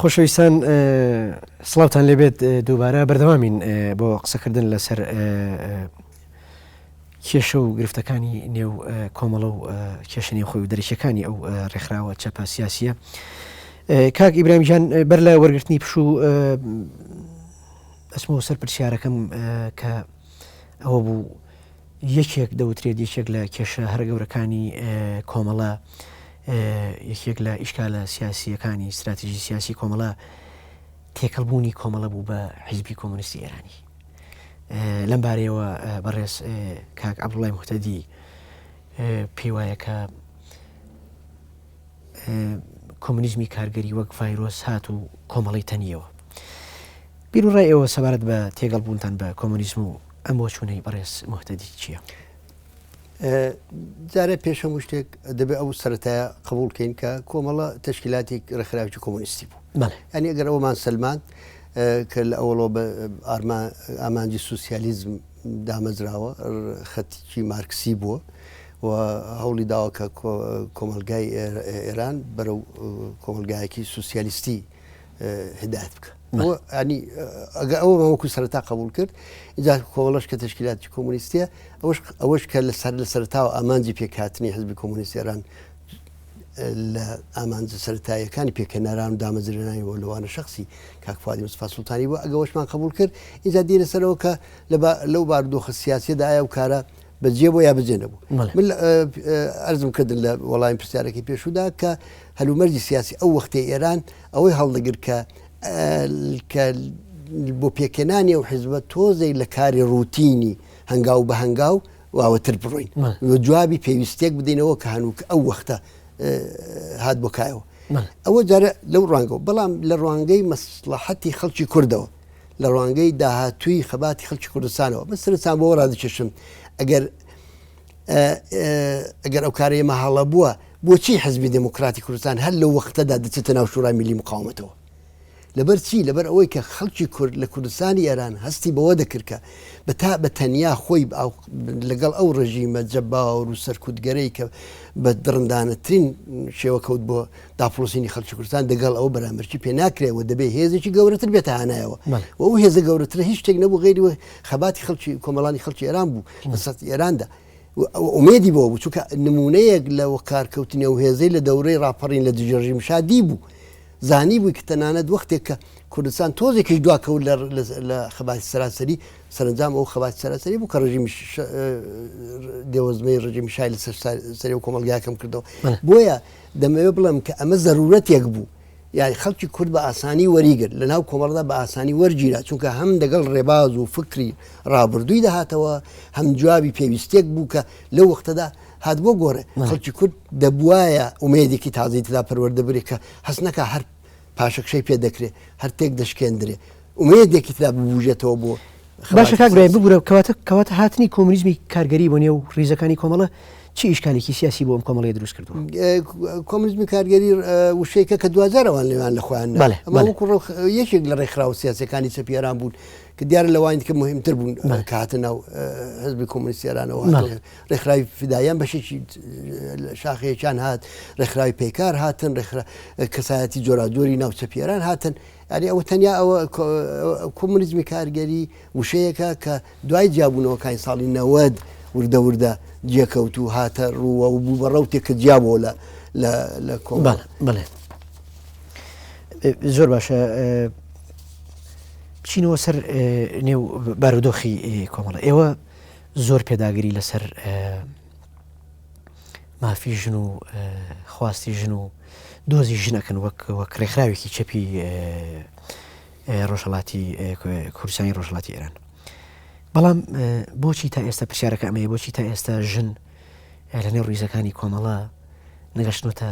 خۆشەویستان سڵاوتان لێبێت دووبارە بەردەوامین بۆ قسەکردن لەسەر کێشە و گرفتەکانی نێو کۆمەڵە و کێشە نێوخۆی و دەرەکیەکانی ئەو ڕێکخراوە چەپە سیاسیە کاک ئیبراهیم گیان بەر لە وەرگرتنی پشوو ئەچمەوە سەر پرسیارەکەم کە ئەوە بوو یەکێک دەوترێت یەکێک لە کێشە هەرە گەورەکانی کۆمەڵە یەکێک لە ئیشکالە سیاسیەکانی استراتیژی سیاسی کۆمەڵە تێکەڵبوونی کۆمەڵە بوو بە حیزبی کۆمۆنیستی ئێرانی لەم بارەیەوە بەڕێز کاک عەبدوڵای موهتەدی پێی وایە کە کۆمۆنیزمی کارگەری وەک ڤایرۆس هات و کۆمەڵی تەنیەوە. بیر و ڕای ئێوە سەبارەت بە تێگەڵبوونتان بە کۆمۆنیزم و ئەم بۆچوونەی بەڕێز موهتەدی چییە؟ جارێ پێش هەموو شتێک دەبێ ئەو سەرەتایە قبوڵ کەین کە کۆمەڵە تەشکیلاتێک ڕێکخراوێکی کۆمۆنیستی بوو. یانی ئەگەر ئەومان سەلماند کە لە ئەوەڵەوە بە ئامانجی سوسیالیزم دامەزراوە، خەتیکی مارکسی بووە و هەوڵی داوە کە کۆمەڵگای ئێران بەرەو کۆمەڵگایەکی سوسیالیستی هدایەت بکە. ینی ئەگە ئەوە وەکو سەرەتا قبول کرد اینجا کۆمەڵەش کە تەشکیلاتی کۆمۆنیستیە ئەوەش ئەوەش کە لەسەر لە سەرتاوە ئامانجی پێکهاتنی حزبی کۆمۆنیستی ئێران لە ئامانجە سەرەتاییەکانی پێکهێنەران و دامەزرێنانی بۆ لەوانە شەخسی کاک فوادی مستەفا سوڵتانی بوو، ئەگە ئەوەشمان قبوڵ کرد، ئینجا دێینە سەرەوە کە لەو بارودۆخە سیاسیەدا ئایا ئەو کارە بەجێ بوو یا بەجێ نەبوو. من ئەرزم کردن لە وەڵامی پرسیارەکەی پێشوودا کە هەلومەرجی سیاسی ئەو وەختەی ئێران ئەوەی هەڵدەگرت کە کە بۆ پێکهێنانی ئەو حیزبە تۆزێک لە کاری ڕوتینی هەنگاو بە هەنگاو واوەتر بڕۆین و جوابی پێویستێک بدەینەوە کە هەنووکە ئەو وەختە هات بۆ کایەوە ئەوە جارە لەو ڕوانگەوە بەڵام لە ڕوانگەی مەسڵەحەتی خەڵکی کوردەوە لە ڕوانگەی داهاتووی خەباتی خەڵکی کوردستانەوە من سەرنجتان بۆ ڕادەکێشم ئەگەر ئەگەر ئەو کارە ئێمە هەڵە بووە بۆچی حزبی دێموکراتی کوردستان هەر لەو وەختەدا دەچێتە ناو شورای میلی مقاومەتەوە لەبەر چی؟ لەبەر ئەوەی کە خەڵکی کورد لە کوردستانی ئێران هەستی بەوە دەکرد کە بە تا بە تەنیا خۆی لەگەڵ ئەو ڕژیمە جەبار و سەرکوتگەرەی کە بە دڕندانەترین شێوە کەوت بۆ داپڵۆسینی خەڵکی کوردستان دەگەڵ ئەوە بەرامبەرچی پێ ناکرێ و دەبێ هێزێکی گەورەتر بێتە هانایەوە و ئەو هێزە گەورەترە هیچ شتێک نەبوو غەیری خەباتی خەڵکی کۆمەڵانی خەڵکی ئێران بوو لە سەطحی ئێراندا. ئومێدی بۆ بوو چونکە نمونەیەک لە وەکارکەوتنی ئەو هێزەی لە دەورەی ڕاپەڕین لە دژی ڕژیم شا دیبوو زانیبووی کە تەنانەت وەختێک کە کوردستان تۆزێکیش دواکەوت لە خەباتی سەراسەری، سەرەنجام ئەو خەباتی سەراسەری بوو کە ڕژیمی دێوەزمەی ڕژیمی شای لەسەر سەری ئەو کۆمەڵگایە کەم کردەوە. بۆیە دەمەوێت بڵێم کە ئەمە زەرورەتێک بوو، یانی خەڵکی کورد بە ئاسانی وەریگرت، لەناو کۆمەڵدا بە ئاسانی وەرگیرا، چونکە هەم دەگەڵ ڕێباز و فکری ڕابردووی دەهاتەوە، هەم جوابی پێویستیەک بوو کە لەو وەختەدا هات بۆ گۆڕێ خەڵکی کورد دەبوایە ئومێدێکی تازەی تدا پەروەردە برێ کە هەست نەکا هەر پاشەکشەی پێ دەکرێ هەر تێک دەشکێندرێ ئومێدێکی تدا ببوژێتەوە بۆ باشە کاک برای ببورە کەواتە کەواتە هاتنی کۆمۆنیزمی کارگەری بۆ نێو ڕیزەکانی کۆمەڵە چی ئیشکالێکی سیاسی بۆ ئەم کۆمەڵەیە دروست کردووە؟ کۆمۆنیزمی کارگەری وشەیەکە کە دواجار ئەوان لێیان لە خۆیان نا. ئەمە وەکو یەکێک لە ڕێکخراوە سیاسیەکانی چەپی ئێران بوون کە دیارە لەوانی دیکە مهمتر بوون کە هاتە ناو حزبی کۆمۆنیستی ئێرانەوە ڕێکخراوی فداییان بەشێکی شاخەیەکیان هات، ڕێکخراوی پەیکار هاتن، ڕێکخرا کەسایەتی جۆراوجۆری ناو چەپی ئێران هاتن. یانی ئەوە تەنیا ئەوە کۆمۆنیزمی کارگەری وشەیەکە کە دوای جیابوونەوەکانی ساڵی 90 وردە وردە جێکەوت و هاتە ڕووە و بوو بە ڕەوتێک کە جیا بۆ لە لە لە کۆمەڵ. بەڵێ زۆر باشە بچینەوە سەر نێو بارودۆخی کۆمەڵە ئێوە زۆر پێداگری لەسەر مافی ژن و خواستی ژن و دۆزی ژن ئەکەن وەک وەک ڕێکخراوێکی چەپی ڕۆژهڵاتی کوردستانی ڕۆژهڵاتی ئێران بەڵام بۆچی تا ئێستا پرسیارەکە ئەمەیە بۆچی تا ئێستا ژن لە نێو ڕیزەکانی کۆمەڵە نەگەشتنەتە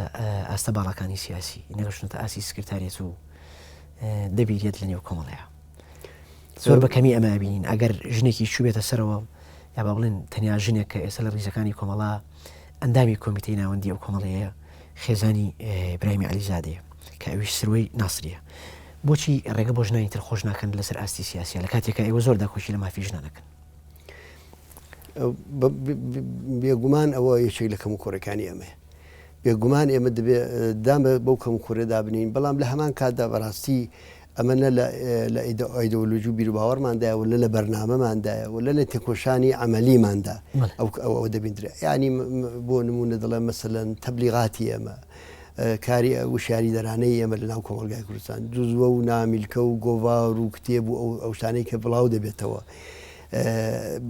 ئاستە باڵاکانی سیاسی نەگەشتنەتە ئاسی سکرتاریەت و دەبیرێت لە نێو کۆمەڵەیە زۆر بە کەمی ئەمە ئەبینین ئەگەر ژنێکی چوبێتە سەرەوە یا با بڵێن تەنیا ژنێک کە ئێستا لە ڕیزەکانی کۆمەڵە ئەندامی کۆمیتەی ناوەندی ئەو کۆمەڵەیە خێزانی برایمی عەلیزادەیە کە ئەویش سروەی ناسریە بۆچی ڕێگە بۆ ژنانی تر خۆش ناکەن لەسەر ئاستی سیاسیە لە کاتێکا ئێوە زۆر داکۆکی لە مافی ژنان ئەکەن؟ بێگومان ئەوە یەکێک لە کەموکوڕیەکانی ئێمەیە. بێگومان ئێمە دەبێ دان بەو کەموکوڕیەدا بنێین، بەڵام لە هەمان کاتدا بەڕاستی ئەمە نە لە ئایدۆلۆژی و بیروباوەڕماندایە و نە لە بەرنامەماندایە و نە لە تێکۆشانی عەمەلیماندا ئەوە دەبیندرێ. یانی بۆ نموونە دەڵێم مەسەلەن تەبلیغاتی ئێمە، کاری وشیاریدەرانەی ئێمە لە ناو کۆمەڵگای کوردستان، جوزوە و نامیلکە و گۆڤار و کتێب و ئەو شتانەی کە بڵاو دەبێتەوە،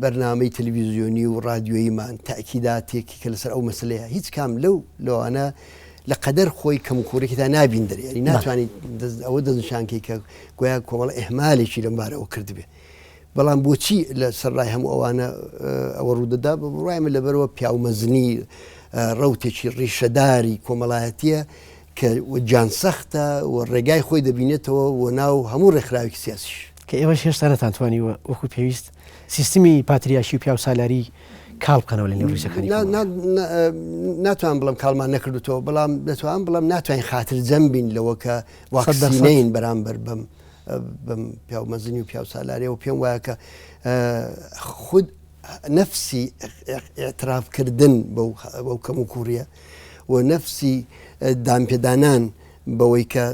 بەرنامەی تەلەڤیزیۆنی و ڕادیۆییمان، تەئکیداتێکی کە لەسەر ئەو مەسەلەیە، هیچ کام لەو لەوانە لە قەدەر خۆی کەموکوڕیەکی تا نابیندرێ، یانی ناتوانیت ئەوە دەستنیشان کەی کە گۆیا کۆمەڵە ئیهمالێکی لەم بارەوە کردبێ. بەڵام بۆچی لە سەر ڕای هەموو ئەوانە ئەوە ڕوودەدا؟ بە بڕوای من لەبەرەوە پیاومەزنی ڕەوتێکی ڕیشەداری کۆمەڵایەتییە کە گیان سەختە و ڕێگای خۆی دەبینێتەوە و ناو هەموو ڕێکخراوێکی سیاسیش. کە ئێوەش هێشتا نەتانتوانیوە وەکو پێویست سیستمی پاتریارکی و پیاوسالاری کاڵ بکەنەوە لە نێو ڕیزەکانی کۆمەڵگا. ناتوانم بڵێم کاڵمان نەکردوتەوە، بەڵام دەتوانم بڵێم ناتوانین خاترجەم بین لەوە کە واکسینەین بەرامبەر بەم بەم پیاومەزنی و پیاوسالاریەوە. پێم وایە کە خود نەفسی ئیعترافکردن بەو کەموکوڕیە و نەفسی دانپێدانان بەوەی کە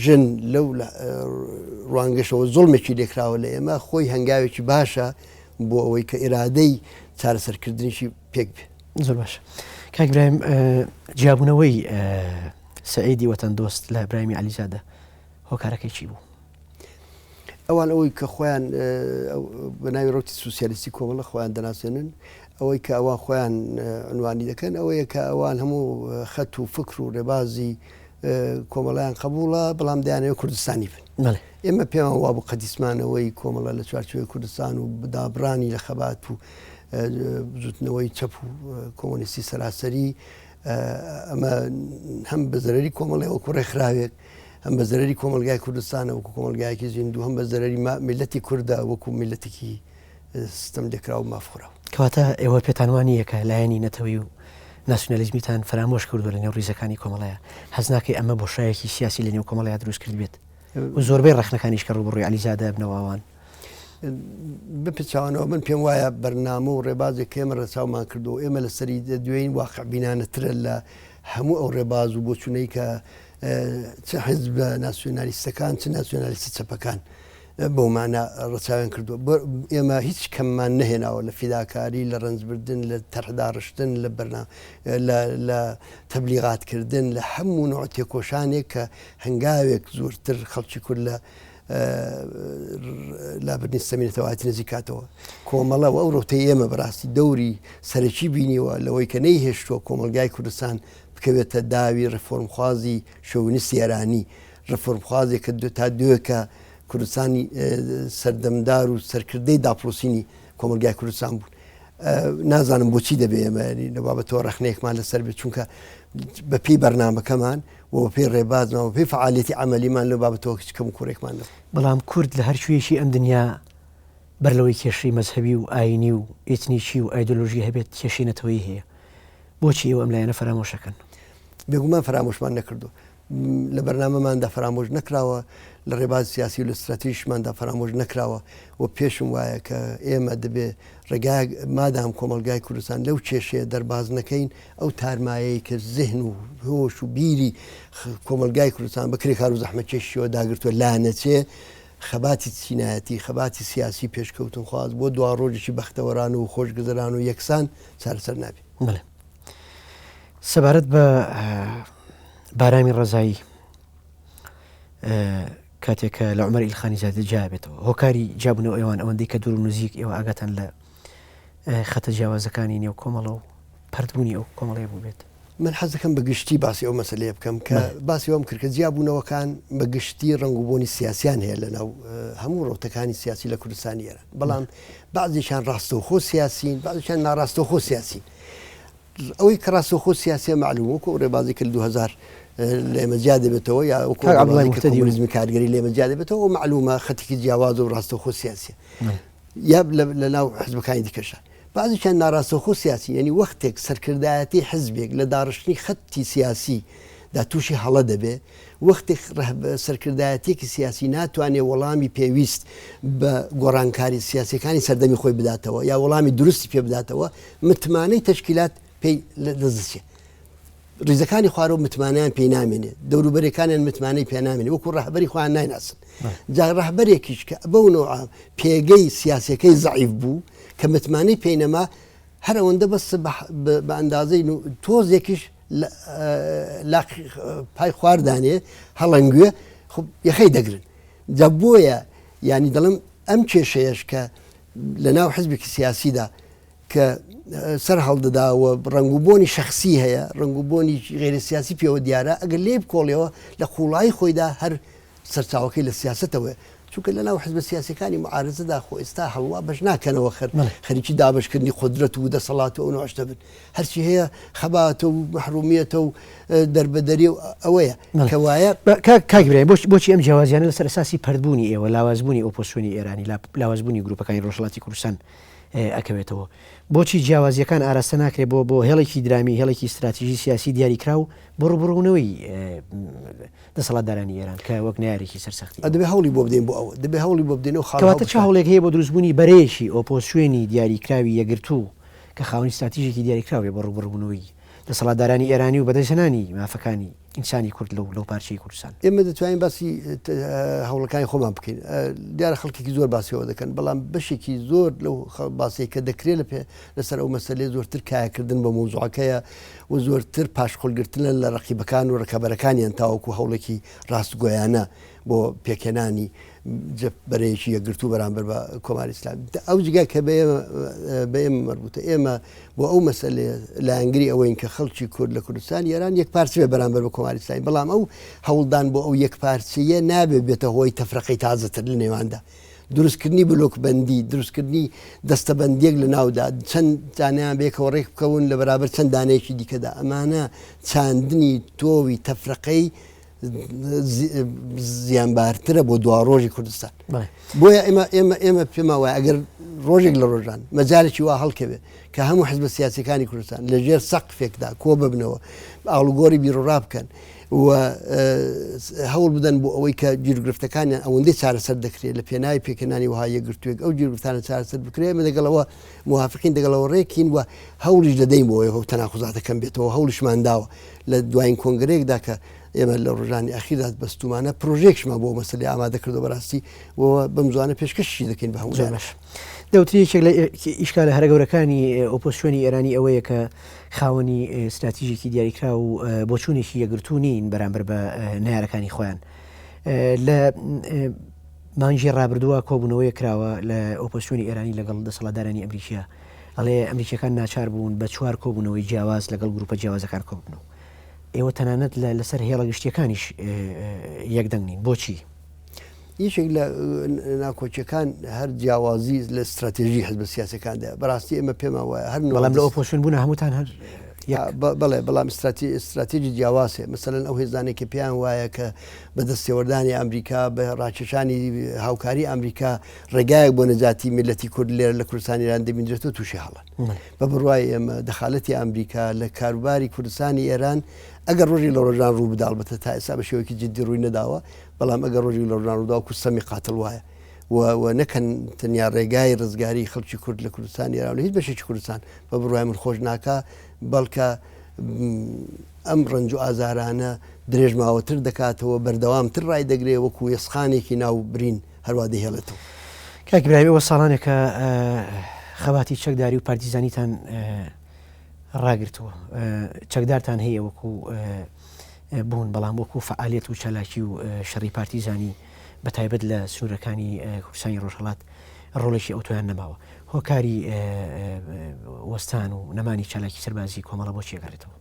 ژن لەو ڕوانگەشەوە زوڵمێکی لێکراوە لە ئێمە خۆی هەنگاوێکی باشە بۆ ئەوەی کە ئیرادەی چارەسەرکردنیشی پێک بێ. زۆر باش کاک برایم جیابوونەوەی سەعیدی وەتەندۆست لە برایم عەلیزادە هۆکارەکەی چی بوو؟ ئەوان ئەوەی کە خۆیان بە ناوی ڕەوتی سوسیالیستی کۆمەڵە خۆیان دەناسێنن، ئەوەی کە ئەوان خۆیان عنوانی دەکەن ئەوەیە کە ئەوان هەموو خەت و فکر و ڕێبازی کۆمەڵیان قبوڵە، بەڵام دەیانەوێت کوردستانی بن. ئێمە پێمان وابوو قەدیسمانەوەی کۆمەڵە لە چوارچێوەی کوردستان و دابڕانی لە خەبات و بزوتنەوەی چەپ و کۆمۆنیستی سەراسەری ئەمە هەم بە زەرەری کۆمەڵی وەکو ڕێکخراوێک هەم بە زەرەری کۆمەڵگای کوردستانە وەکو کۆمەڵگایەکی زیندوو، هەم بە زەرەری میللەتی کوردە وەکو میللەتێکی ستەملێکراو و مافخوراو. کەواتە ئێوە پێتان وا نییە کە لایەنی نەتەوەیی و ناسیونالیزمیتان فەرامۆش کردووە لە نێو ڕیزەکانی کۆمەڵەیا؟ هەست ناکەی ئەمە بۆشایەکی سیاسی لە نێو کۆمەڵەیا دروست کردبێت و زۆربەی ڕەخنەکانیش کە ڕووبەڕووی عەلیزادە ئەبنەوە ئەوان؟ بە پێچەوانەوە من پێم وایە بەرنامە و ڕێبازێک کە ئێمە ڕەچاومان کردووە و ئێمە لەسەری دەدوێین واقعبینانەترە لە هەموو ئەو ڕێباز و بۆچوونەی کە چ حیزبە ناسیۆنالیستەکان چ ناسیۆنالیستە چەپەکان بەو مانا ڕەچاویان کردووە. ئێمە هیچ کەممان نەهێناوە لە فیداکاری، لە ڕەنجبردن، لە تەرحداڕشتن، لە بەرنا لە تەبلیغاتکردن، لە هەموو نوع تێکۆشانێک کە هەنگاوێک زۆرتر خەڵکی کورد لە لابردنی ستەمی نەتەوایەتی نزیک کاتەوە. کۆمەڵە و ئەو ڕەوتەی ئێمە بەڕاستی دەوری سەرەکی بینیوە لەوەی کە نەیهێشتووە کۆمەڵگای کوردستان بکەوێتە داوی ڕێفۆرمخوازی شۆونیستی ئێرانی، ڕێفۆرمخوازێک کە تا دوێکە کوردستانی سەردەمدار و سەرکردەی داپڵۆسینی کۆمەڵگای کوردستان بوون. نازانم بۆچی دەبێ ئێمە لە بابەتەوە ڕەخنەیەکمان لەسەر بێت، چونکە بەپێی بەرنامەکەمان و بەپێی ڕێبازمان و بەپێی فەعالیەتی عەمەلیمان لەو بابەتەوە هیچ کەموکوڕێکمان نەبوو. بەڵام کورد لە هەر کوێیەکی ئەم دنیا بەر لەوەی کێشەی مەزهەبی و ئایینی و ئیتنیکی و ئایدۆلۆژی هەبێت کێشەی نەتەوەیی هەیە. بۆچی ئێوە ئەم لایەنە فەرامۆش ئەکەن؟ بێگومان فەرامۆشمان نەکردووە. لە بەرنامەماندا فەرامۆش نەکراوە، لە ڕێبازی سیاسی و لە ستراتیژیشماندا فەرامۆش نەکراوە و پێشم وایە کە ئێمە دەبێ ڕێگایەک مادام کۆمەڵگای کوردستان لەو کێشەیە دەرباز نەکەین، ئەو تارمایەی کە زهن و هۆش و بیری کۆمەڵگای کوردستان بە کرێکار و زەحمەتکێشیەوە داگرتووە لانەچێ، خەباتی چینایەتی، خەباتی سیاسی پێشکەوتنخواز بۆ دواڕۆژێکی بەختەوەران و خۆشگوزەران و یەکسان چارەسەر نابێ. بەڵێ. سەبارەت بە بارامی ڕەزایی کاتێک کە لە عومەر ئیلخانی زادە جیابێتەوە هۆکاری جیابوونەوە ئێوان ئەوەندەی کە دوور و نزیک ئێوە ئاگاتان لە خەتە جیاوازەکانی نێو کۆمەڵە و پەرتبوونی ئەو کۆمەڵەیە بووبێت. من حەز دەکەم بە گشتی باسی ئەو مەسەلەیە بکەم کە باسی ئەوەم کرد کە جیابوونەوەکان بە گشتی ڕەنگ و بۆنی سیاسیان هەیە لە ناو هەموو ڕەوتەکانی سیاسی لە کوردستانی ئێران، بەڵام بەعزێکیان ڕاستەوخۆ سیاسین، بەعزێکیان ناڕاستەوخۆ سیاسین. ئەوەی کە ڕاستەوخۆ سیاسیە مەعلوم وەکو ئەو ڕێبازی کە لە 2000 لە ئێمە جیا دەبێتەوە یا وەکو کاک عەبدوڵای ڕێبازی کە موهتەدی و کۆمۆنیزمی کارگەری لە ئێمە جیا دەبێتەوە ئەو مەعلومە خەتێکی جیاواز و ڕاستەوخۆ سیاسیە یا لە ناو حزبەکانی دیکەشە. بەعزێکیان ناڕاستەوخۆ سیاسین، یانی وەختێک سەرکردایەتی حزبێک لە داڕشتنی خەتی سیاسی دا تووشی هەڵە دەبێ، وەختێک سەرکردایەتیەکی سیاسی ناتوانێ وەڵامی پێویست بە گۆڕانکاری سیاسیەکانی سەردەمی خۆی بداتەوە یا وەڵامی دروستی پێ بداتەوە، متمانەی تەشکیلات پێی لە دەست دەچێ. ڕیزەکانی خوارەوە متمانەیان پێی نامێنێ، دەوروبەرەکانیان متمانەی پێ نامێنێ، وەکو ڕەهبەری خۆیان نایناسن. جا ڕەهبەرێکیش کە بەو نەوعە پێگەی سیاسیەکەی زەعیف بوو، کە متمانەی پێی نەما، هەر ئەوەندە بەس بە ئەندازەی تۆزێکیش لاق پای خوار دانێ هەڵەنگوێ یەخەی دەگرن. جا بۆیە یانی دەڵێم ئەم کێشەیەش کە لەناو حزبێکی سیاسیدا کە سەر هەڵدەدا و ڕەنگ و بۆنی شەخسی هەیە، ڕەنگ و بۆنی غەیرە سیاسی پێوە دیارە، ئەگەر لێی بکۆڵیەوە لە قووڵایی خۆیدا هەر سەرچاوەکەی لە سیاسەتەوەیە، چونکە لە ناو حزبە سیاسیەکانی موعارەزەدا خۆ ئێستا هەڵوا بەش ناکەنەوە خەر خەریکی دابەشکردنی قودرەت و دەسەڵات و ئەو نوعە شتە بن، هەرچی هەیە خەباتە و مەحرومیەتە و دەربەدەری و ئەوەیە کەوایە. کاک ئیبراهیم بۆچی ئەم جیاوازیانە لەسەر ئەساسی پەرتبوونی ئێوە، لاوازبوونی ئۆپۆزسیۆنی ئێرانی، لاوازبوونی گروپەکانی ڕۆژهەڵاتی کوردستان ئەکەوێتەوە؟ بۆچی جیاوازییەکان ئاراستە ناکرێت بۆ بۆ هێڵێکی درامی، هێڵێکی ستراتیژی سیاسی دیاریکراو بۆ ڕووبەڕووبوونەوەی دەسەڵاتدارانی ئێران کە وەک نەیارێکی سەرسەختی ئەوە؟ دەبێ هەوڵی بۆ بدەین بۆ ئەوە، دەبێ هەوڵی بۆ بدەین ئەو خاڵە کەواتە چ هەوڵێک هەیە بۆ دروستبوونی بەرەیەکی ئۆپۆزسیۆنی دیاریکراوی یەکگرتوو کە خاوەنی ستراتیژێکی دیاریکراو بێ بۆ ڕووبەڕووبوونەوەی دەسەڵاتدارانی ئێرانی و بەدەستهێنانی مافەکانی ئینسانی کورد لەو لەو پارچەی کوردستان. ئێمە دەتوانین باسی هەوڵەکانی خۆمان بکەین. دیارە خەڵکێکی زۆر باسی ئەوە دەکەن، بەڵام بەشێکی زۆر لەو باسەی کە دەکرێت لە پێ لەسەر ئەو مەسەلەیە زۆرتر کایەکردن بە مەوزوعەکەیە و زۆرتر پاشقولگرتنە لە ڕەقیبەکان و ڕکابەرەکانیان تاوەکو هەوڵێکی ڕاستگۆیانە بۆ پێکهێنانی بەرەیەکی یەکگرتوو بەرامبەر بە کۆماری ئیسلامی. ئەو جگە کە بە ئێمە بە ئێمە مەربوتە ئێمە بۆ ئەو مەسەلەیە لایەنگری ئەوەین کە خەڵکی کورد لە کوردستانی ئێران یەکپارچە بێ بەرامبەر بە کۆماری ئیسلامی، بەڵام ئەو هەوڵدان بۆ ئەو یەکپارچەیە نابێ بێتە هۆی تەفرەقەی تازەتر لە نێواندا. دروستکردنی بلۆکبەندی، دروستکردنی دەستەبەندییەک لە ناودا، چەند دانەیان بەیەکەوە ڕێک بکەون لە بەرابەر چەند دانەیەکی دیکەدا، ئەمانە چاندنی تۆوی تەفرەقەی زیانبارترە بۆ دواڕۆژی کوردستان. بۆیە ئێمە ئێمە ئێمە پێمان وایە ئەگەر ڕۆژێک لە ڕۆژان مەجالێکی وا هەڵکەوێ کە هەموو حزبە سیاسیەکانی کوردستان لە ژێر سەقفێکدا کۆ ببنەوە ئاڵوگۆڕی بیرۆڕا بکەن و هەوڵ بدەن بۆ ئەوەی کە گیروگرفتەکانیان ئەوەندەی چارەسەر دەکرێت لە پێناوی پێکهێنانی وەها یەکگرتووێک ئەو گیروگرفتانە چارەسەر بکرێت ئێمە دەگەڵەوە موافقین دەگەڵەوە ڕێکین و هەوڵیش دەدەین بۆ ئەوەی تەناقوزاتە کەم بێتەوە هەوڵیشمان داوە لە دوایین کۆنگرەیەکدا کە ئێمە لە ڕۆژانی ئەخیردا بەستومانە پرۆژەیەکشمان بۆ مەسەلەی ئامادە کردو بەڕاستی و بەم زوانە پێشکەشی دەکەین بە هەموو باش دەوتری یەکێک لە ئیشکالە هەرە گەورەکانی ئۆپۆزسیۆنی ئێرانی ئەوەیە کە خاوەنی ستراتیژێکی دیاریکراو و بۆچوونێکی یەکگرتوو نین بەرامبەر بە نەیارەکانی خۆیان لە مانگی ڕابردووە کۆبوونەوەیەک کراوە لە ئۆپۆزسیۆنی ئێرانی لەگەڵ دەسەڵاتدارانی ئەمریکیا ئەڵێ ئەمریکیەکان ناچار بوون بە چوار کۆبوونەوەی جیاواز لەگەڵ گروپە جیاوازەکان کۆببنەوە ئێوە تەنانەت لە لەسەر هێڵە گشتیەکانیش یەک دەنگ نین بۆچی؟ یەکێک لە ناکۆکیەکان هەر جیاوازی لە ستراتێژی حزبە سیاسەکاندا بەڕاستی ئێمە پێمان وایە هەر بەڵام لە ئۆپۆزسیۆن بوون هەمووتان هەر بەڵێ بەڵام ستراتێژی جیاواز هەیە مەسەلەن ئەو هێزانێک کە پێیان وایە کە بە دەستێوەردانی ئەمریکا بە ڕاکێشانی هاوکاری ئەمریکا ڕێگایەک بۆ نەجاتی میللەتی کورد لێرە لە کوردستانی ئێران دەبیندرێتەوە تووشی هەڵەن. بە بڕوای ئێمە دەخالەتی ئەمریکا لە کاروباری کوردستانی ئێران ئەگەر ڕۆژێک لە ڕۆژان ڕوو بدا ئەڵبەتە تا ئێستا بە شێوەیەکی جددی ڕووی نەداوە بەڵام ئەگەر ڕۆژێک لە ڕۆژان ڕوودا وەکوو سەمی قاتڵ وایە و و نەکەن تەنیا ڕێگای ڕزگاری خەڵکی کورد لە کوردستانی ئێران و لە هیچ بەشێکی کوردستان بە بڕوای من خۆش ناکا بەڵکە ئەم ڕەنج و ئازارانە درێژماوەتر دەکاتەوە بەردەوامتر ڕایدەگرێ وەکوو یەسقانێکی ناو برین هەروا دەیهێڵێتەوە. کاک ئیبراهیم ئێوە ساڵانێکە خەباتی چەکداری و پارتیزانیتان ڕاگرتووە، چەکدارتان هەیە وەکو بوون، بەڵام وەکو فەعالیەت و چالاکی و شەڕی پارتیزانی بە تایبەت لە سنوورەکانی کوردستانی ڕۆژهەڵات ڕۆڵێکی ئەوتۆیان نەماوە. هۆکاری وەستان و نەمانی چالاکی سەربازی کۆمەڵە بۆ چی ئەگەڕێتەوە؟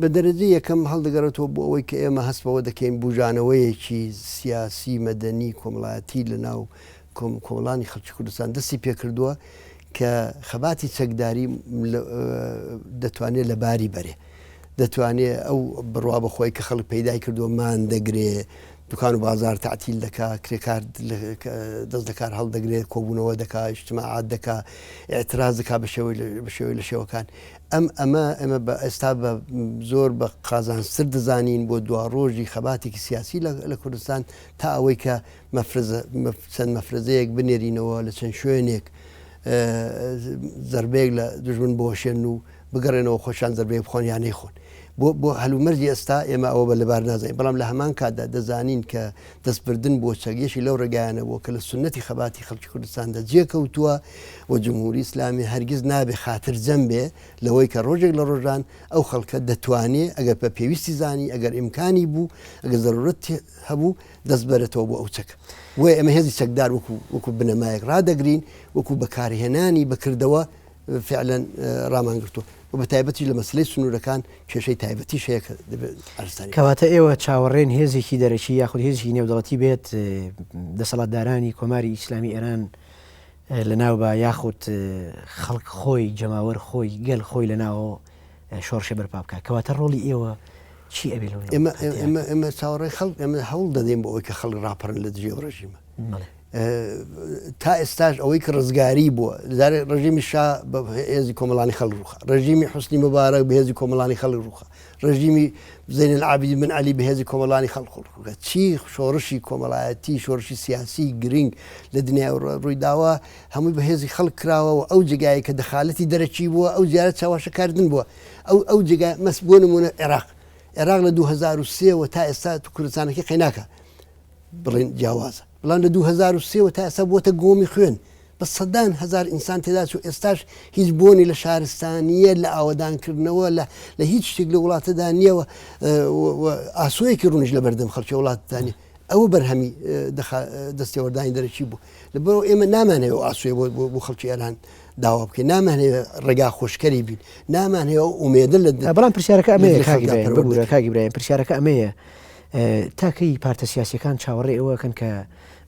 بە دەرەجەی یەکەم هەڵدەگەڕێتەوە بۆ ئەوەی کە ئێمە هەست بەوە دەکەین بوژانەوەیەکی سیاسی، مەدەنی، کۆمەڵایەتی لە ناو کۆمەڵانی خەڵکی کوردستان دەستی پێکردووە کە خەباتی چەکداری دەتوانێت لە باری بەرێ. دەتوانێت ئەو بڕوا بە خۆی کە خەڵک پەیدای کردووە مان دەگرێ، دوکان و بازار تەعتیل دەکا، کرێکار دەست لە کار هەڵدەگرێ، کۆبوونەوە دەکا، ئیجتماعات دەکا، ئیعتراز دەکا بە شێوەی بە شێوەی لە شێوەکان. ئەم ئەمە ئێمە بە ئێستا بە زۆر بە قازانجتر دەزانین بۆ دواڕۆژی خەباتێکی سیاسی لە لە کوردستان تا ئەوەی کە مەفرەزە چەند مەفرەزەیەک بنێرینەوە لە چەند شوێنێک زەربەیەک لە دوژمن بوەشێنن و بگەڕێنەوە خۆشیان زەربەیەک بخۆن یا نەیخۆن. بۆ بۆ هەلومەرجی ئێستا ئێمە ئەوە بە لەبار نازانین، بەڵام لە هەمان کاتدا دەزانین کە دەستبردن بۆ چەک یەکی لەو ڕێگایانە بووە کە لە سوننەتی خەباتی خەڵکی کوردستاندا جێ کەوتووە و جمهوری ئیسلامی هەرگیز نابێ خاترجەم بێ لەوەی کە ڕۆژێک لە ڕۆژان ئەو خەڵکە دەتوانێ ئەگەر بە پێویستی زانی، ئەگەر ئیمکانی بوو، ئەگەر زەرورەت هەبوو دەست بەرێتەوە بۆ ئەو چەکە. بۆیە ئێمە هێزی چەکدار وەکو وەکو بنەمایەک ڕادەگرین، وەکو بەکارهێنانی بە کردەوە فعلا ڕامان گرتووە و بە تایبەتیش لە مەسەلەی سنوورەکان کێشەی تایبەتیش هەیە کە دەبێت ئارستانی. کەواتە ئێوە چاوەڕێن هێزێکی دەرەکی یاخود هێزێکی نێودەڵەتی بێت دەسەڵاتدارانی کۆماری ئیسلامی ئێران لەناو با یاخود خەڵک خۆی جەماوەر خۆی گەل خۆی لەناوەوە شۆڕشێ بەرپا بکات کەواتە ڕۆڵی ئێوە چی ئەبێ لەو ئێمە ئێمە ئێمە چاوەڕێی خەڵک ئێمە هەوڵ دەدەین بۆ ئەوەی کە خەڵک ڕاپەڕن لە دژی ئەو ڕژیمە. تا ئێستاش ئەوەی کە ڕزگاری بووە جارێ ڕژیمی شا بە هێزی کۆمەڵانی خەڵک ڕووخا ڕژیمی حوسنی مبارەک بە هێزی کۆمەڵانی خەڵک ڕووخا ڕژیمی زەین العابدین بن عەلی بە هێزی کۆمەڵانی خەڵک ڕووخا چی شۆڕشی کۆمەڵایەتی شۆڕشی سیاسی گرنگ لە دنیای ڕووی داوە هەمووی بە هێزی خەڵک کراوە و ئەو جێگایە کە دەخالەتی دەرەکی بووە ئەو زیارە چاواشەکاردن بووە ئەو ئەو جێگا مەس بۆ نمونە عێراق عێراق لە 2003 وە تا ئێستا کوردستانەکەی قەیناکە بڵێن جیاوازە بەڵام لە 2003 وە تا ئێستا بووەتە گۆمی خوێن بە سەدان هەزار ئینسان تێدا چوو ئێستاش هیچ بۆنی لە شارستانیە لە ئاوەدانکردنەوە لە لە هیچ شتێک لە وڵاتەدا نییە و ئاسۆیەکی ڕوونیش لە بەردەم خەڵکی وڵاتدا نیە ئەوە بەرهەمی دەستێوەردانی دەرەکی بوو لەبەرەوە ئێمە نامانەوێت ئەو ئاسۆیە بۆ خەڵکی ئێران داوا بکەین نامانەوێت ڕێگا خۆشکەری بین نامانەوێت ئەو ئومێدە لە بەڵام پرسیارەکە ئەمەیە کاک ئیبراهیم ببورە کاک ئیبراهیم پرسیارەکە ئەمەیە تا کەی پارتە سیاسیەکان چاوەڕێی ئەوە ئەکەن کە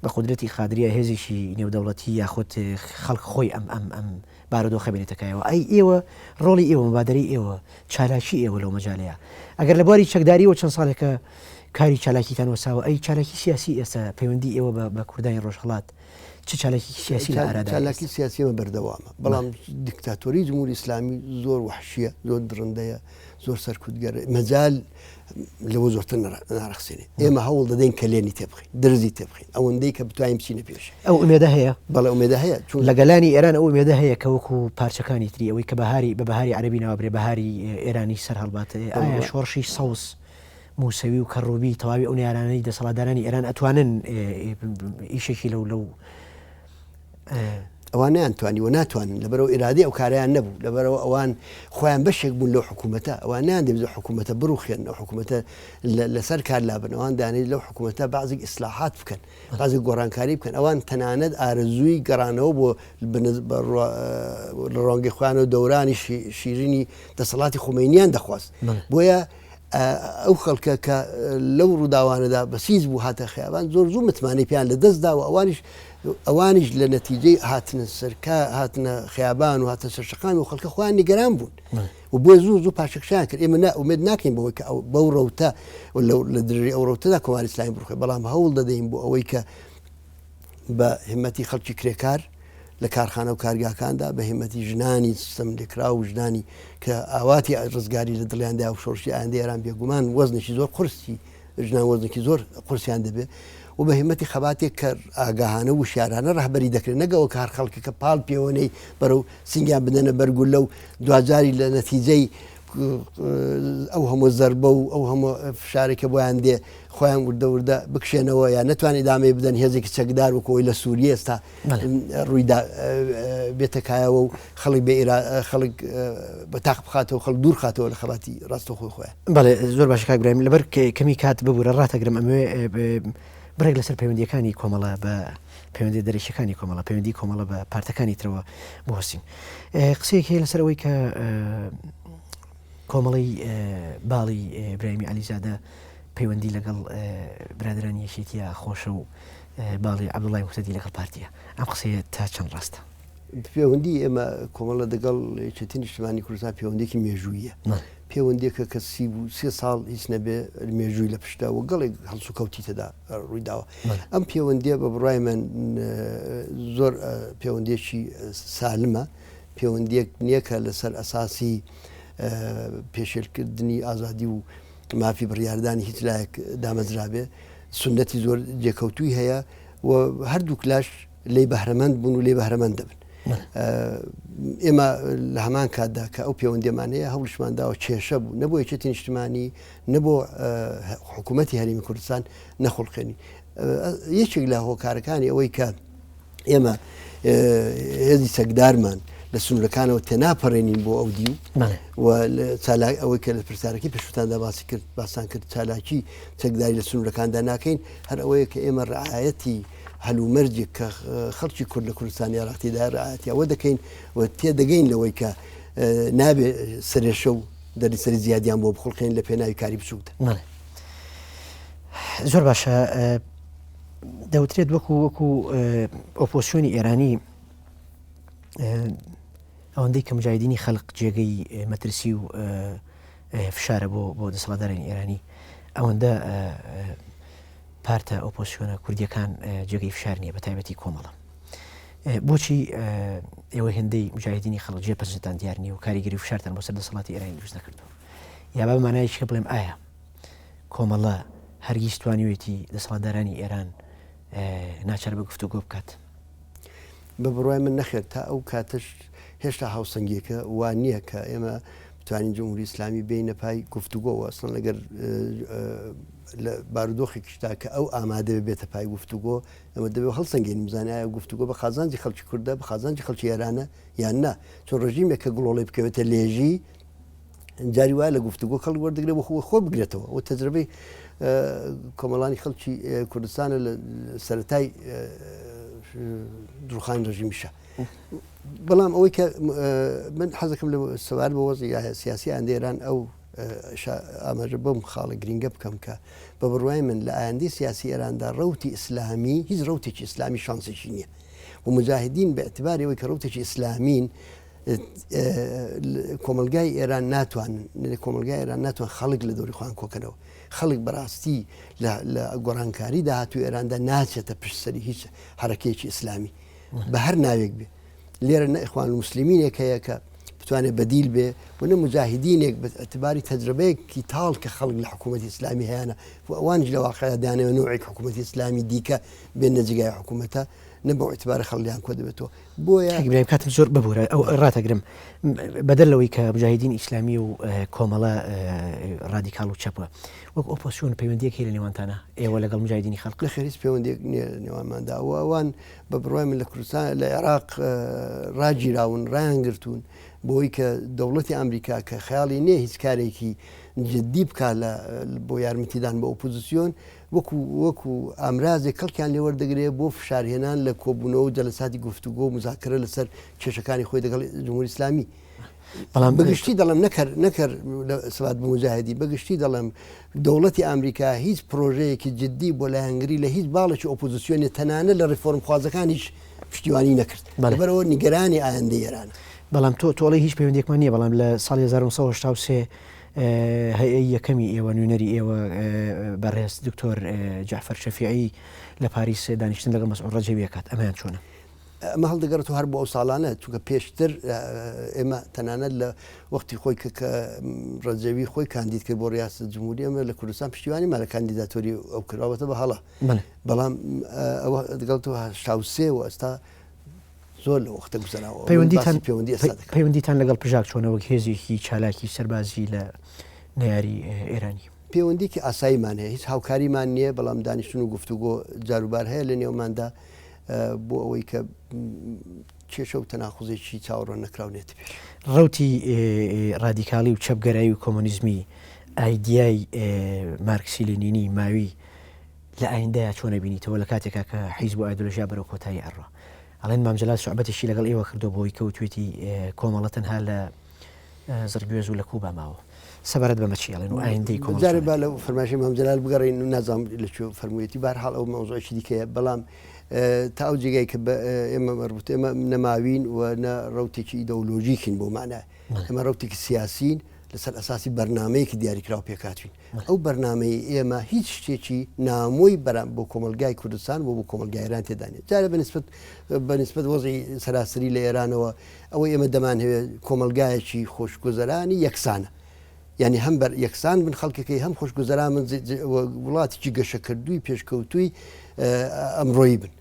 بە قودرەتی قادریە هێزێکی نێودەوڵەتی یاخود خەڵک خۆی ئەم ئەم ئەم بارودۆخە بێنێتە کایەوە؟ ئەی ئێوە ڕۆڵی ئێوە مبادەرەی ئێوە چالاکی ئێوە لەو مەجالەیە ئەگەر لە بواری چەکداریەوە چەند ساڵێکە کاری چالاکیتان وەساوە ئەی چالاکی سیاسی ئێستا پەیوەندی ئێوە بە بە کوردانی ڕۆژهەڵات چ چالاکیکی سیاسی لە ئارادایە چالاکی سیاسی ئێمە بەردەوامە بەڵام دیکتاتۆری جمهوری ئیسلامی زۆر وەحشیە زۆر دڕندەیە زۆر سەرکوتگەرە مەجال لەوە زۆرتر نارەخسێنێ ئێمە هەوڵ دەدەین کەلێنی تێبخین درزی تێبخین ئەوەندەی کە بتوانین بچینە پێش ئەو ئومێدە هەیە بەڵێ ئومێدە هەیە چون لە گەلانی ئێران ئەو ئومێدە هەیە کە وەکو پارچەکانی تری ئەوەی کە بەهاری بە بەهاری عەرەبی ناوبرێ بەهاری ئێرانی سەر هەڵبات ئایا شۆڕشی سەوز موسەوی و کەڕوبی تەواوی ئەو نەیارانەی دەسەڵاتدارانی ئێران ئەتوانن ئیشێکی لەو لەو ئەوان نەیانتوانی و ناتوانن، لەبەرئەوە ئیرادەی ئەو کارەیان نەبوو، لەبەرئەوە ئەوان خۆیان بەشێک بوون لەو حکوومەتە، ئەوان نەیاندەویست ئەو حکوومەتە بڕوخێنن، ئەو حکوومەتە لەسەر کار لابەن، ئەوان دەیانەویست لەو حکوومەتە بەعزێک ئیسلاحات بکەن، بەعزێک گۆڕانکاری بکەن، ئەوان تەنانەت ئارەزووی گەڕانەوە بۆ لە ڕوانگەی خۆیانەوە دەورانی شیرینی دەسەڵاتی خومەینیان دەخواست. بۆیە ئەو خەڵکە کە لەو ڕووداوانەدا بەسیج بوو هاتە خیابان زۆر زوو متمانەی پێیان لە دەست دا و ئەوانیش ئەوانیش لە نەتیجەی هاتنە سەرکا هاتنە خیابان و هاتنە سەر شەقام و خەڵکە خۆیان نیگەران بوون و بۆ زوو زوو پاشەکشیان کرد ئێمە نا ئومێد ناکەین بەوەی کە ئەو بەو ڕەوتە و لە درێژەی ئەو ڕەوتەدا کۆماری ئیسلامی بڕوخێ بەڵام هەوڵ دەدەین بۆ ئەوەی کە بە هیمەتی خەڵکی کرێکار لە کارخانە و کارگاکاندا، بە هیمەتی ژنانی ستەملێکراو و ژنانی کە ئاواتی ڕزگاری لە دڵیاندا و شۆڕشی ئایندەی ئێران بێگومان وەزنێکی زۆر قورسی ژنان وەزنێکی زۆر قورسیان دەبێت و بە هیمەتی خەباتێک کە ئاگاهانە و وشیارانە ڕەهبەری دەکرێت نەک ئەوە کە هەر خەڵکەکە پاڵ پێوەنەی بەرەو سینگیان بدەنە بەر گوللە و دواجاری لە نەتیجەی ئەو هەموو زەربە و ئەو هەموو فشارێک کە بۆیان دێ خۆیان وردە وردە بکشێنەوە یا نەتوان ئیدامەی بدەن هێزێکی چەکدار وەکو ئەوەی لە سووریە ئێستا ڕوویدا بێتە کایەوە و خەڵک بێ خەڵک بە تاق بخاتەوە خەڵک دوور خاتەوە لە خەباتی ڕاستەوخۆی خۆیان. بەڵێ زۆر باشە کاک برایم لەبەر کەمی کات ببورە ڕاتەگرم ئەمەوێ بڕێک لەسەر پەیوەندیەکانی کۆمەڵە بە پەیوەندی دەرەکیەکانی کۆمەڵە پەیوەندی کۆمەڵە بە پارتەکانی ترەوە بوەستین قسەیەک هەیە لەسەر ئەوەی کە کۆمەڵەی باڵی ئیبراهیمی عەلیزادە پەیوەندی لەگەڵ برادەرانی یەکێتیە خۆشە و باڵی عەبدوڵای موهتەدی لەگەڵ پارتیە ئەم قسەیە تا چەند ڕاستە؟ پەیوەندی ئێمە کۆمەڵە دەگەڵ یەکێتی نیشتمانی کوردستان پەیوەندێکی مێژوویە پەیوەندێکە کە 33 ساڵ هیچ نەبێ مێژووی لە پشتە و گەڵێک هەڵسوکەوتی تێدا ڕوویداوە ئەم پەیوەندیە بە بڕای من زۆر پەیوەندێکی سالمە پەیوەندیەک نییە کە لەسەر ئەساسی پێشێلکردنی ئازادی و مافی بڕیاردانی هیچ لایەک دامەزرابێ، سوننەتی زۆر جێکەوتووی هەیە و هەردووک لاش لێی بەهرەمەند بوون و لێی بەهرەمەند دەبن. ئێمە لە هەمان کاتدا کە ئەو پەیوەندیمان هەیە هەوڵشمان داوە کێشە بوو نەبوو یەکێتی نیشتمانی نەبۆ حکوومەتی هەرێمی کوردستان نەخوڵقێنی یەکێک لە هۆکارەکانی ئەوەی کە ئێمە هێزی چەکدارمان لە سنوورەکانەوە تێناپەڕێنین بۆ ئەو دیو و چالاک ئەوەی کە لە پرسیارەکەی پێشوتاندا باسی کرد باسان کرد چالاکی چەکداری لە سنوورەکاندا ناکەین هەر ئەوەیە کە ئێمە ڕعایەتی هەلومەرجێک کە خەڵکی کورد لە کوردستانی عێراقیدا ڕعایەتی ئەوە دەکەین و تێدەگەین لەوەی کە نابێ سەرێشە و دەردسەری زیادیان بۆ بخوڵقێن لە پێناوی کاری بچووکدا. زۆر باشە دەوترێت وەکو وەکو ئۆپۆسیۆنی ئێرانی ئەوەندەی کە مجاهدینی خەلق جێگەی مەترسی و فشارە بۆ بۆ دەسەڵاتدارانی ئێرانی ئەوەندە پارتە ئۆپۆسیۆنە کوردیەکان جێگەی فشار نییە بە تایبەتی کۆمەڵە بۆچی ئێوە هێندەی مجاهدینی خەڵک جێ پەنجەتان دیار نییە و کاریگەری و فشارتان بۆ سەر دەسەڵاتی ئێرانی دروست نەکردووە یا بە مانایەکی بڵێم ئایا کۆمەڵە هەرگیز توانیوێتی دەسەڵاتدارانی ئێران ناچار بە گفتوگۆ بکات؟ بە بڕوای من نەخێر تا ئەو کاتەش هێشتا هاوسەنگیەکە وا نییە کە ئێمە بتوانین جمهوری ئیسلامی بینە پای گفتوگۆوە ئەسڵەن ئەگەر لە بارودۆخێکیشدا کە ئەو ئامادە بێتە پای گفتوگۆ ئەمە دەبێت هەڵسەنگێنین بزانین ئایا گفتوگۆ بە قازانجی خەڵکی کوردە بە قازانجی خەڵکی ئێرانە یان نا چون ڕژیمێک کە گڵۆڵی بکەوێتە لێژی جاری وایە لە گفتوگۆ کەڵک وەردەگرێت بۆ خۆ خۆ بگرێتەوە و تەجربەی کۆمەڵانی خەڵکی کوردستانە لە سەرەتای دروخانی ڕژیمی شا بەڵام ئەوەی کە من حەزەکەم لە سەوار بە وەزی سیاسی ئەندێران ئەو ئاماژە بەم خاڵە گرنگە بکەم کە بە بڕوای من لە ئایندەی سیاسی ئێراندا ڕەوتی ئیسلامی هیچ ڕەوتێکی ئیسلامی شانسێکی نییە و مجاهدین بە اعتباری ئەوەی کە ڕەوتێکی ئیسلامین کۆمەلگای ئێران ناتوان کۆمەلگای ئێران ناتوان خەڵک لە دەوری خۆیان کۆکەنەوە خەڵک بەڕاستی لە گۆڕانکاری داهاتوو ئێراندا ناچێتە پشت سەری هیچ حرەکەیەکی ئیسلامی بە هەر ناوێک بێ لێرە نە ئیخوان موسلمینێک هەیە کە بتوانێت بەدیل بێ و نە مجاهدینێک بە اعتباری تەجربەیەکی تاڵ کە خەڵک لە حکوومەتی ئیسلامی هەیەە و ئەوانیش لە واقعدا دانەوە نوعێک حکوومەتی ئیسلامی دیکە بێنە جێگای حکوومەتە نە بەو اعتبارە خەڵک لێیان کۆ دەبێتەوە بۆیە کاک ئیبراهیم کاتم زۆر ببورە ئەو ڕاتەگرم بەدەر لەوەی کە مجاهدین ئیسلامی و کۆمەڵە ڕادیکاڵ و چەپە وەک ئۆپۆسیۆن پەیوەندیەک هەیە لە نێوانتانە ئێوە لەگەڵ مجاهدینی خەڵق نەخێر هیچ پەیوەندیەک نییە نێوانماندا و ئەوان بە بڕوای من لە کوردستان لە عێراق ڕاگیراون ڕایان گرتوون بۆی کە دەوڵەتی ئەمریکا کە خەیاڵی نییە هیچ کارێکی جدی بکا لە بۆ یارمەتیدان بە ئۆپۆزیسیۆن وەکو وەکو ئامرازێک کەڵکیان لێ وەردەگرێ بۆ فشارهێنان لە کۆبوونەوە و جەلەساتی گفتوگۆ و مزاکرە لەسەر کێشەکانی خۆی دەگەڵ جمهوری ئیسلامی. بەڵام بەگشتی دەڵێم نەکەر نەکەر سەبات بە موجاهدی بەگشتی دەڵێم دەوڵەتی ئامریکا هیچ پرۆژەیەکی جدی بۆ لایەنگری لە هیچ باڵێکی ئۆپۆزیسیۆنی تەنانەت لە ڕیفۆرمخوازەکانیش پشتیوانی نەکرد لەبەرئەوە نیگەرانی ئایندەی ئێرانە. بەڵام تۆ تۆڵەی هیچ پەیوەندیەکمان نییە بەڵام لە ساڵی 1983 هەیئەی یەکەمی ئێوە نوێنەری ئێوە بەڕێز دکتۆر جەعفەر شەفیعی لە پاریس دانیشتن لەگەڵ مەسعود ڕەجەوی ئەکات ئەمەیان چۆنە؟ ئەمە هەڵدەگەڕێتەوە هەر بۆ ئەو ساڵانە چونکە پێشتر ئێمە تەنانەت لە وەختی خۆی کە کە ڕەجەوی خۆی کاندید کرد بۆ ڕیاست جمهوری ئەمە لە کوردستان پشتیوانیمان لە کاندیداتۆری ئەو کرد ئەوەتە بە هەڵە بەڵام ئەوە دەگەڵ تۆ 83 و ئێستا زۆر لە وەختە گوزەراوە پەیوەندیتان پەیوەندی ئێستا دەکەم. پەیوەندیتان لەگەڵ پژاک چۆنە وەک هێزێکی چالاکی سەربازی لە نەیاری ئێرانی؟ پەیوەندیکی ئاساییمان هەیە هیچ هاوکاریمان نییە بەڵام دانیشتن و گفتوگۆ جاروبار هەیە لە نێوماندا بۆ ئەوەی کە کێشە و تەناقوزێکی چاوەڕوان نەکراو نێتە پێش. ڕەوتی ڕادیکاڵی و چەپگەرایی و کۆمۆنیزمی ئایدیای مارکسی لینینی ماوی لە ئایندەیا چۆن ئەبینیتەوە لە کاتێکا کە حیزب و ئایدۆلۆژیا بەرەو کۆتایی ئەڕوا؟ ئەڵێن مام جەلال سوعبەتێکی لەگەڵ ئێوە کردووە بۆی کە وتوێتی کۆمەڵە تەنها لە زڕگوێز و لە کوبا ماوە. سەبارەت بەمە چی ئەڵێن و ئایندەی کۆمەڵ جارێ با لە فەرمایشی مام جەلال بگەڕێین نازانم لە کوێ فەرموویەتی بەهەرحاڵ ئەو مەوزوعێکی دیکەیە بەڵام تا ئەو جێگای کە بە ئێمە مەربوت ئێمە نەماوین و نە ڕەوتێکی ئیدۆلۆژیکین بۆ مانای ئێمە ڕەوتێکی سیاسین لەسەر ئەساسی بەرنامەیەکی دیاریکراو پێکهاتوین ئەو بەرنامەی ئێمە هیچ شتێکی نامۆی بەرام بۆ کۆمەلگای کوردستان بۆ بۆ کۆمەلگای ئێران تێدا نیە جارێ بەنسبەت بەنسبەت وەزعی سەراسەری لە ئێرانەوە ئەوەی ئێمە دەمانهەوێت کۆمەلگایەکی خۆشگوزەرانی یەکسانە یعنی هەم بەر یەکسان بن خەڵکەکەی هەم خۆشگوزەران بن وڵاتێکی گەشەکردووی پێشکەوتووی ئەمڕۆیی بن.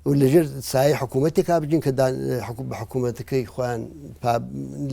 و لەژێر سایەی حکوومەتێکا بژین کە بە حکوومەتەکەی خۆیان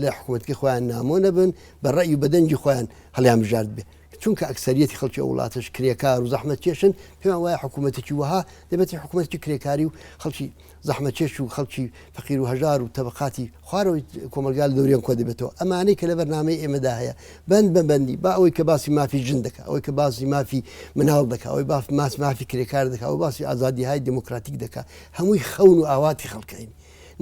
لە حکوومەتەکەی خۆیان نامۆ نەبن، بە ڕەئی و بە دەنگی خۆیان هەڵیان بژارد بێ. چونکە ئەکسەریەتی خەڵکی ئەو وڵاتەش کرێکار و زەحمەتکێشن، پێمان وایە حکوومەتێکی وەها دەبێتە حکوومەتێکی کرێکاری و خەڵکی زەحمەتکێش و خەڵکی فەقیر و هەژار و تەبەقاتی خوارەوەی کۆمەڵگا لە دەوریان کۆ دەبێتەوە. ئەمانەی کە لە بەرنامەی ئێمەدا هەیە بەند بە بەندی، با ئەوەی کە باسی مافی ژن دەکا، ئەوەی کە باسی مافی مناڵ دەکا، ئەوەی باف ماس مافی کرێکار دەکا، ئەوەی باسی ئازادیهای دێمۆکراتیک دەکا، هەمووی خەون و ئاواتی خەڵکەین.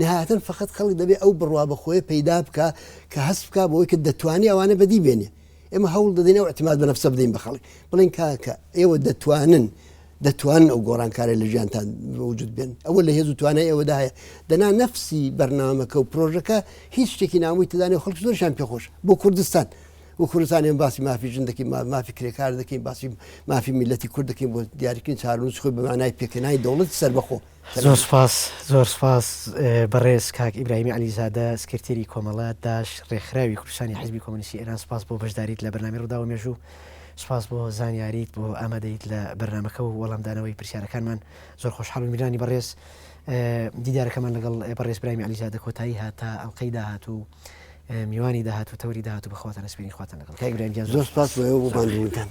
نهایەتەن فەقەت خەڵک دەبێ ئەو بڕوا بە خۆیە پەیدا بکا کە هەست بکا بەوەی کە دەتوانێ ئەوانە بەدی بێنێ. ئێمە هەوڵ دەدەین ئەو اعتماد بە نەفسە بدەین بە خەڵک، بڵێین کاکە ئێوە دەتوانن دەتوانن ئەو گۆڕانکارە لە ژیانتان وجود بێن ئەوە لە هێز و توانای ئێوەدا هەیە دەنا نەفسی بەرنامەکە و پرۆژەکە هیچ شتێکی نامۆی تێدا نیە خەڵک زۆرشان پێخۆش بۆ کوردستان بۆ کوردستان ئێمە باسی مافی ژن دەکەین مافی کرێکار دەکەین باسی مافی میلەتی کورد دەکەین بۆ دیاریکردنی چارەنووسی خۆی بە مانای پێکهێنانی دەوڵەتی سەربەخۆ. زۆر سوپاس زۆر سوپاس بەڕێز کاک ئیبراهیمی عەلیزادە سکرتێری کۆمەڵە داش ڕێکخراوی کوردستانی حیزبی کۆمۆنیستی ئێران سوپاس بۆ بەشداریت لە بەرنامەی ڕووداو و مێژوو سوپاس بۆ زانیاریت بۆ ئامادەیت لە بەرنامەکە و وەڵامدانەوەی پرسیارەکانمان زۆر خۆشحاڵ بووین بینانی بەڕێز دیدارەکەمان لەگەڵ بەڕێز برایمی عەلیزادە کۆتایی هات تا ئەڵقەی داهاتوو میوانی داهاتوو تەوەری داهاتوو بەخواتان ئەسپێرین خواتان لەگەڵ کاک ئیبراهیم گیان زۆر سوپاس بۆ ئێوە بۆ ماندووبوونتان.